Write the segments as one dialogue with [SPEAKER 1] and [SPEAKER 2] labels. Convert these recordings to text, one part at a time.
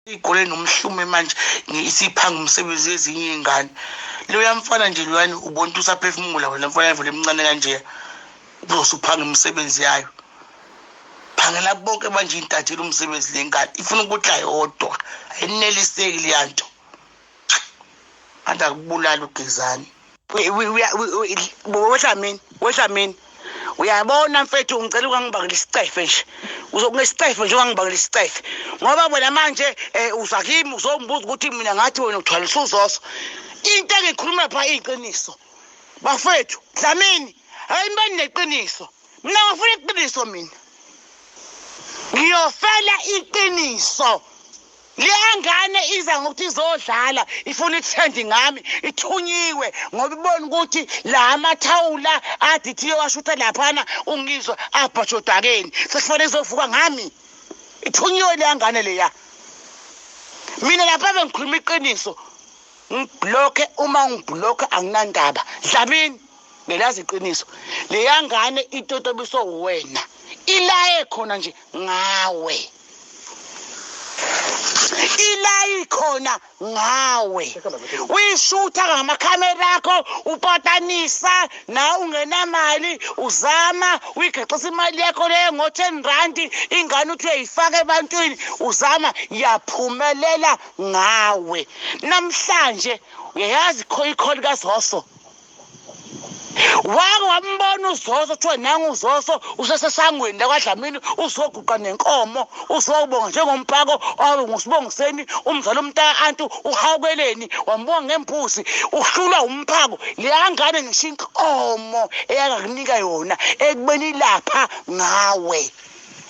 [SPEAKER 1] Igole nomhlume manje isiphanga umsebenzi ezinye iy'ngane. Loya mfana nje loyani ubona ukuthi usaphefumula wena mfana vele emncane kanjeya uzosuphanga imisebenzi yayo. Phangela bonke manje iy'ntatheli umsebenzi le ngane ifuna ukudla yodwa ayineliseki leya nto. Anda kubulala uGezani. Wedlamini, wedlamini. Uyabona mfethu ngicela ungangibangela isicefe nje. Uzokunesicefe nje ungangibangela isicefe. Ngoba wena manje eh uza kimi uzongibuza ukuthi mina ngathi wena uthwalisa uzoso. Into engikhuluma lapha iqiniso. Bafethu, Dlamini, hayi nibani neqiniso. Mina ngifuna iqiniso mina. Ngiyofela iqiniso. Leya ngane iza ngokuthi izodlala ifuna i-trend ngami ithunyiwe ngoba ibona ukuthi la amathawula ade ithi iyowashutha laphana ungizwa abhajwa odakeni sekufanele izovuka ngami ithunyiwe leya ngane leya mina lapha bengikhuluma iqiniso ngiblokhe uma ngiblokhe anginandaba dlamini ngilazi iqiniso leya ngane itotobiswa uwena ilaye khona nje ngawe ilayi khona ngawe uyishutha ngamakhamera akho upatanisa nawe ungenamali uzama uyigexisa imali yakho leyo ngo-ten randi ingane uthi uyayifaka ebantwini uzama yaphumelela ngawe namhlanje uyayazi ikholi kazoso Wake wambona uZoso kuthiwa nangu uZoso usesesangweni lakwaDlamini uzoguqa nenkomo uzobonga njengomphako owabe nguSibongiseni umzala umntaka antu uhawukeleni wambonga ngembuzi uhlulwa umphako leya ngane ngisho inkomo eyangakunika yona ekubeni ilapha ngawe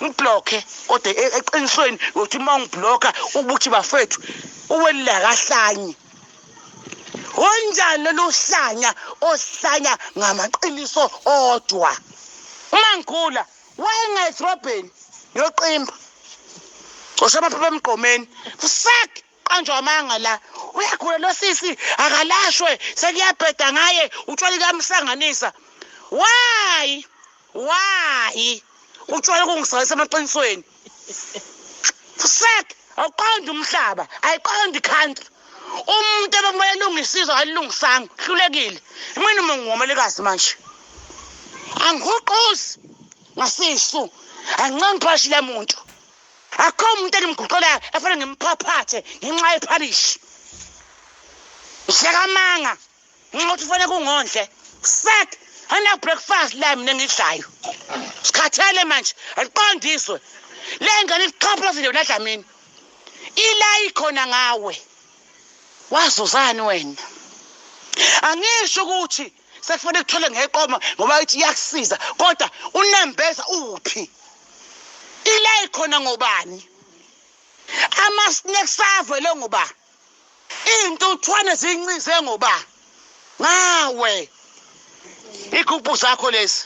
[SPEAKER 1] ngiblokhe kodwa eqinisweni uyothi uma ungiblokha ubuthi bafethu uwelila kahlanyi Unjani lolu hlanya ohlanya ngamaqiniso odwa? Uma ngigula wayengayi edrobheni ngiyoqimba. Cosha amaphepha emgqomeni. Fuck! Qanjwa amanga la. Uyagula lo sisi akalashwe sekuyabheda ngaye utshwala kuyamhlanganisa. Why? Why? Utshwala kungisalisa emaqinisweni. Fuck! Awuqondi umhlaba, ayiqondi country. Umuntu ebekumele elungise izwe alilungisanga, hlulekile. Mina uma ngingomelekazi manje. Angihuquzi ngasisu. Angincengi phakathi la muntu. Akukho umuntu engimguqelayo efanele ngimphaphathe ngenxa yephalishi. Ngihleka amanga. Nxa uthi ufanele kungondle. Fuck! Angina breakfast la mina engidlayo. Sikhathele manje, aliqondi izwe. Le ngane iqhaphazile wena Dlamini. Ila ikhona ngawe. Wazuzani wena? Angisho ukuthi sekufanele kuthole ngeqoma ngoba ithi iyakusiza kodwa unembeza uphi? Ila ikhona ngobani? Ama-snacks avele ngoba Iy'ntuthwane zincize ngoba ngawe igubhu zakho lezi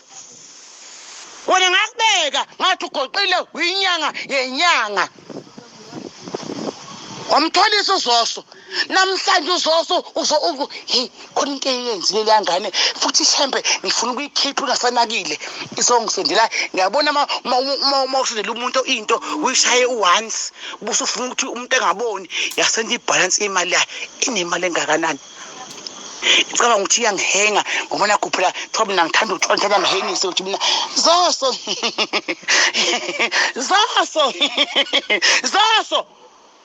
[SPEAKER 1] wena ngakubeka ngathi ugoqile uyinyanga yenyanga wamtholisa uzoso namhlanje uzoso uzo hey khona into eyenzile leya ngane futhi ishembe ngifuna ukuyikhipha ungasanakile izongisendela ngiyabona uma usendela umuntu into uyishaye u-once ubusufuna ukuthi umuntu engaboni yasenda ibhalansi yemali yayo inemali engakanani icabanga ukuthi iyangihenga ngoba nakho phela kuthiwa mina ngithanda utshwala ngithanda ngihengise ukuthi mina zoso zoso zoso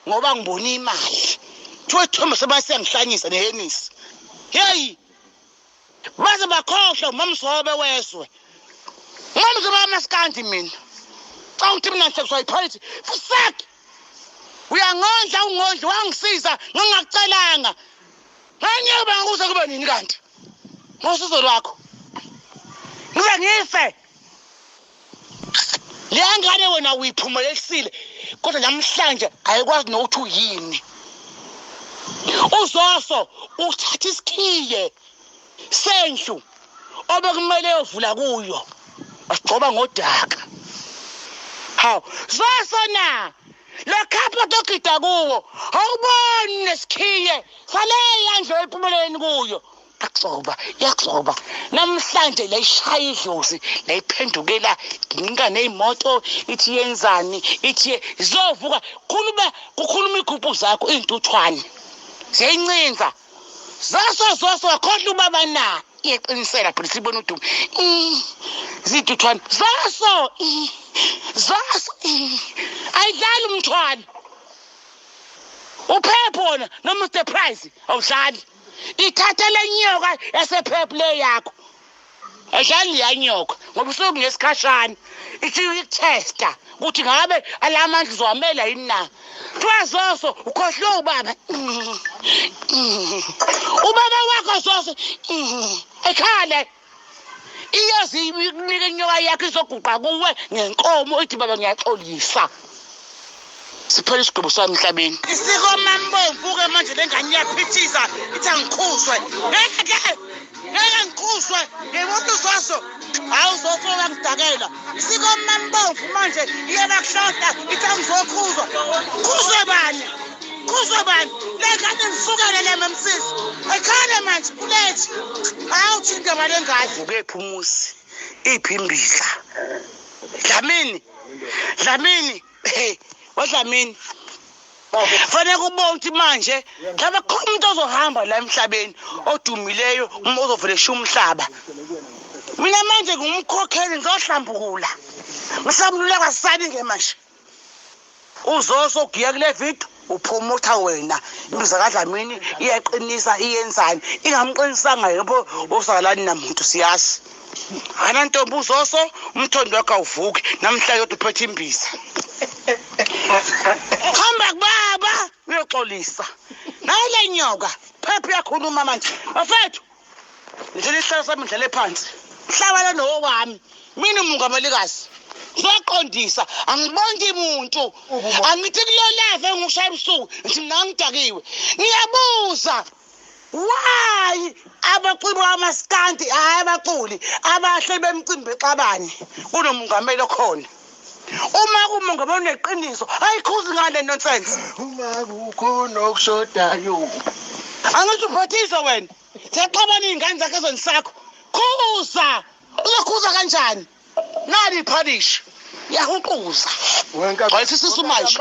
[SPEAKER 1] ngoba ngibona imali kuthiwa ithombe sebasiyangihlanyisa nehenisi heyi baze bakhohlwa umamzobe wezwe umamzobe wamaskandi mina xa uthi mina ngihlekiswa yiphalithi fusak uyangondla ungondla wangisiza ngingakucelanga ngangeke bangakuze kube nini kanti ngosizo lwakho ngize ngife leya ngane wena uyiphumelelisile kodwa namhlanje ayikwazi nokuthi uyini uzoso uthatha isikhiye sendlu obekumele yovula kuyo wasigcoba ngodaka hawu zoso na lo khapha ogida kuwo awuboni nesikhiye saleya ndlu oyiphumeleleni kuyo Yagxoba, yagxoba. Namhlanje layishaya idlozi, layiphendukela nginika ney'moto, ithi yenzani, ithi zizovuka. Khuluma, kukhuluma igubhu. zakho iy'ntuthwane ziyayincinza. Zoso zoso wakhohlwa ubaba na? Iyaqinisela phela sibona udumo. Zintuthwane zoso zoso ayidlali umthwalo. Uphepho wona noma Mr Price awudlali. Ithatha le nyoka yasephepho le yakho. Ayidlali leya nyoka ngoba usuke ngesikhashana. Ithi ikuthesta ukuthi ngabe alamandla uzowamela yini na. Kuthiwa zoso ukhohlwe ubaba. Ubaba wakho zoso ekhale. Iyoze ikunike inyoka yakho izoguqa kuwe ngenkomo ithi baba ngiyaxolisa. Siphela isigwebo sami emhlabeni. Isiko mambomvu-ke manje le ngane iyaphithiza ithi angikhuzwe. Ngeke ngeke ngikhuzwe ngibona uzoso. Hawu uzoso uyangidakela. Isiko mambomvu manje iyabakuhlohla ithi angizokhuzwa. Khuzwe bani? Khuzwe bani? Le ngane ngisukele le mamsisi. Ekhale manje ulethe. Hawu thini indaba lengane. Ukephi umuzi? Iphi imbiza? Dlamini. Dlamini. Hey, waDlamini. Fanele kubona ukuthi manje mhlawumbe khona umuntu ozohamba la emhlabeni odumileyo uma ozovele eshiya umhlaba. Mina manje ngumkhokheli ngizohlambukula. Ngihlambulula kwasani ke manje. Uzoso ugiya kule video uphumutha wena imbiza kaDlamini iyaqinisa iyenzani ingamqinisanga yebo usakalani namuntu siyazi. Hana ntombi uzoso umthondo wakho awuvuki namhla yodwa uphethe imbiza. Hamba kubaba uyoxolisa. Nayi le nyoka phepha uyakhuluma manje. Bafethu ngitshela isihlalo sami ngidlale phansi. Mhlaba lo nowami. Mina umungamelikazi. Ngizoqondisa angibongi muntu. Angithi kulo live engikushaya ebusuku ngithi mina ngidakiwe. Ngiyabuza why abaculi bamaskandi hayi abaculi abahle bemcimbi bexabane kunomongameli okhona uma kumongameli oneqiniso ayikhuzi ngale nonsense
[SPEAKER 2] uma kukhona okushodayo
[SPEAKER 1] angithi uphathisa wena siyaxabana iy'ngane zakhe ezweni sakho khuza uzokhuza kanjani nali iphalishi yahuquza gcwalisa isisu manje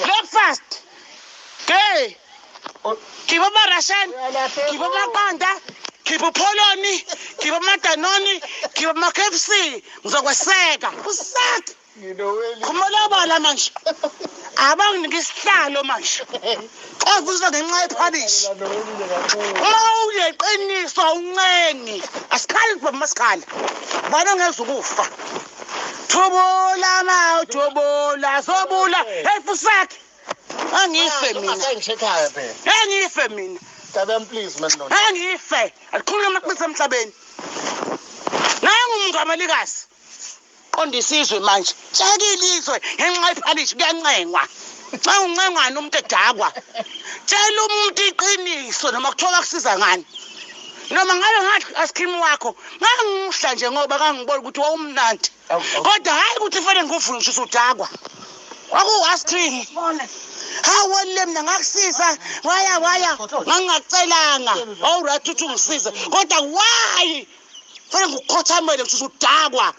[SPEAKER 1] breakfast hey khipha ama-russian khipha amaqanda khipha upholoni khipha amadanoni khipha ama-kfc ngizokweseka usake khumula obala manje abanginike isihlalo manje xovuswa ngenxa yephalishi uma uneqiniso awuncengi asikhali baba masikhala bana ngeza ukufa thubula ma uthubula sobula hey fusakhe angife mina
[SPEAKER 2] Ngishekhaya phela.
[SPEAKER 1] angife mina
[SPEAKER 2] Tabem please man no.
[SPEAKER 1] angife alikhuluma amaqiniso emhlabeni nangu umungamelikazi qonda isizwe manje tshekile izwe ngenxa yephalishi kuyancengwa xa uncengwana umuntu edakwa tshela umuntu iqiniso noma kuthiwa kusiza ngani noma ngabe ngathi ice cream wakho ngangimuhla nje ngoba ngangibona ukuthi wawumnandi kodwa hhayi ukuthi fanele ngikuvule ngisho usudakwa kwakuwu-ice cream hawu le mina ngakusiza waya waya ngangingakucelanga wawuright ukuthi ungisize kodwa why fanele ngikukhothamele ngisho usudakwa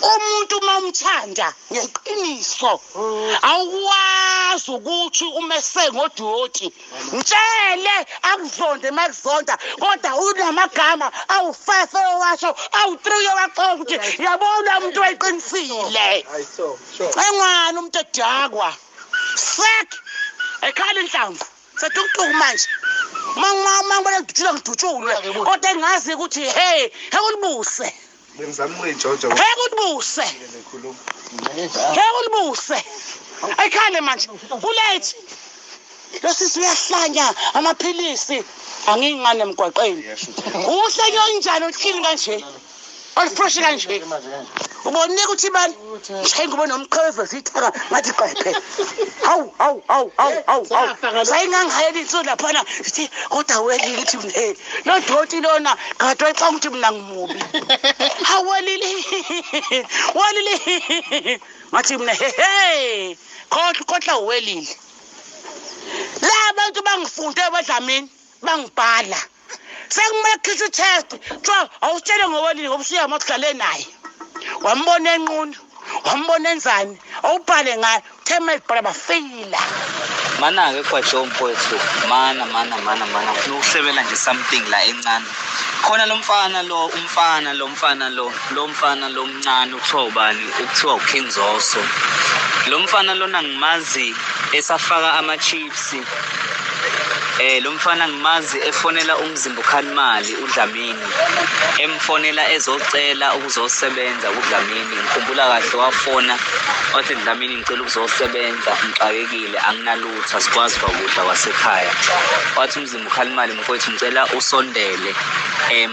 [SPEAKER 1] umuntu uma umthanda ngeqiniso awukwazi ukuthi umese ngodoti mtshele akuzonde uma kuzonda kodwa unamagama awu-five owasho awu-three owaxoxa ukuthi yabona umuntu wayiqinisile engwane umuntu edakwa sek ekhala inhlamvu setukutuku manje uma ngibona ngidutshulwa ngidutshulwe kodwa engazi ukuthi hey hekulibuse
[SPEAKER 2] Bengizama ukuyintshontsha
[SPEAKER 1] hekulibuse
[SPEAKER 2] ngikhuluma.
[SPEAKER 1] hekulibuse ayikhale manje kulate lo sisi uyahlanya amaphilisi angiyingane emgwaqeni uhlanya onjani ohlini kanje olufresh kanje ubonile ukuthi bani ngishaye ingubo nomqheve siyithaka ngathi qephe hawu hawu hawu hawu hawu hawu sayingangihayela insuku laphana sithi kodwa welile ukuthi mina hey lo doti lona kade wayicanga ukuthi mina ngimubi hawu welile welile ngathi mina hehe khohlwa khohlwa welile la bantu bangifunde badlamini bangibhala sekumele kukhishwe i-test kuthiwa awusitshele ngowelile ngoba usuyama uhlale naye wambona enqunu Wambona enzani? Awubhale ngayo. Uthe mayibhala bafeyila.
[SPEAKER 3] Mana-ke Gwajo mfowethu, mana mana mana mana, ngifuna ukuhlebela nje something la encane. Khona lo mfana lo, umfana lo mfana lo, lo mfana lo mncane ukuthiwa ubani, ukuthiwa uKing Zoso. Lo mfana lona ngimazi esafaka ama-chips. Lo mfana ngimazi efonela uMzimba uKhanimali uDlamini, emfonela ezocela ukuzosebenza kuDlamini. Ngikhumbula kahle wafona wathi, Dlamini ngicela ukuzosebenza, ngixakekile anginalutho, asikwazi kwakudla kwasekhaya. Wathi uMzimba uKhanimali, mfowethu ngicela usondele,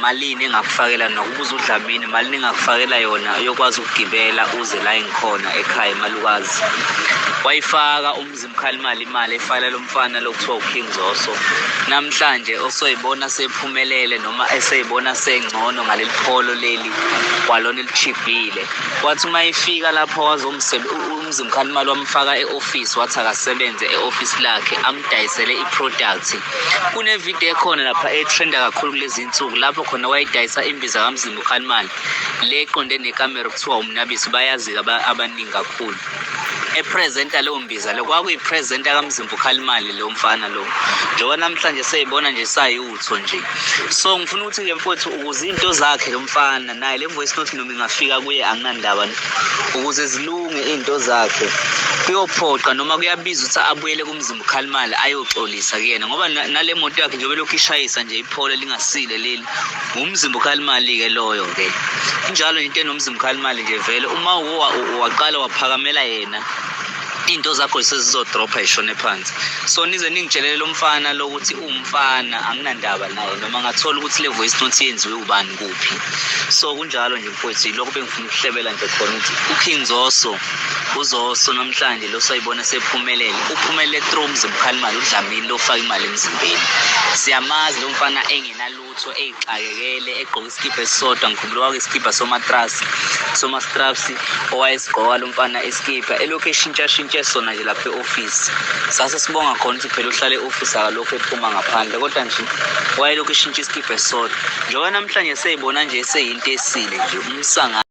[SPEAKER 3] malini engakufakela nokubuza uDlamini malini engakufakela yona uyokwazi ukugibela uze la engikhona ekhaya emalukazi. Wayifaka uMzimba uKhanimali imali efakela lo mfana lokuthiwa uKing Zoso. Namhlanje osoyibona sephumelele noma eseyibona sengcono ngaleli pholo leli kwalona elichibhile. Wathi uma efika lapho uMzimba uKhanimali wamfaka e-office, wathi akasebenze e-office lakhe amdayisele i-product. Kune-video ekhona lapha etrenda kakhulu kulezi insuku lapho khona wayidayisa imbiza kaMzimba uKhanimali le eqonde nekamera kuthiwa uMnabisi, bayazi abaningi kakhulu. Epresenta leyo mbiza le kwakuyipresenta kaMzimba uKhalimali lo mfana lo, njengoba namhlanje seyibona nje sayutho nje. So ngifuna ukuthi-ke mfowethu ukuze into zakhe lo mfana naye le voice note noma ingafika kuye anginandaba, ukuze zilunge iy'nto zakhe kuyophoqa noma kuyabiza ukuthi abuyele kuMzimba uKhalimali ayoxolisa kuyena, ngoba nale moto yakhe njengoba elokhu ishayisa nje ipholo lingasile leli, uMzimba uKhalimali-ke loyo-ke. Kunjalo nje into enoMzimba uKhalimali nje vele uma waqala waphakamela yena into zakho sezizodropha ishone phansi. So nize ningitshelele lo mfana lokuthi uwumfana anginandaba naye noma ngathola ukuthi le voice note yenziwe ubani kuphi. So kunjalo nje mfowethu, yilokho bengifuna ukuhlebela nje khona ukuthi uKing Zoso, uZoso namhlanje lo sayibona sephumelele, uphumelele through uMzimba uKhanimali uDlamini lo faka imali emzimbeni. Siyamazi lo mfana engenalutho, eyixakekele, egqoka isikibha esisodwa. Ngikhumbula kwake isikibha somatrasi, somastraps owayesigqoka lo mfana isikibha elokhu eshintsha-shintshe sona nje lapha e-office. Sase sibonga khona ukuthi phela uhlala e-office akalokhu ephuma ngaphandle, kodwa nje wayelokhu eshintsha isikibha esisodwa. Njengoba namhlanje seyibona nje seyinto esile nje umsangano.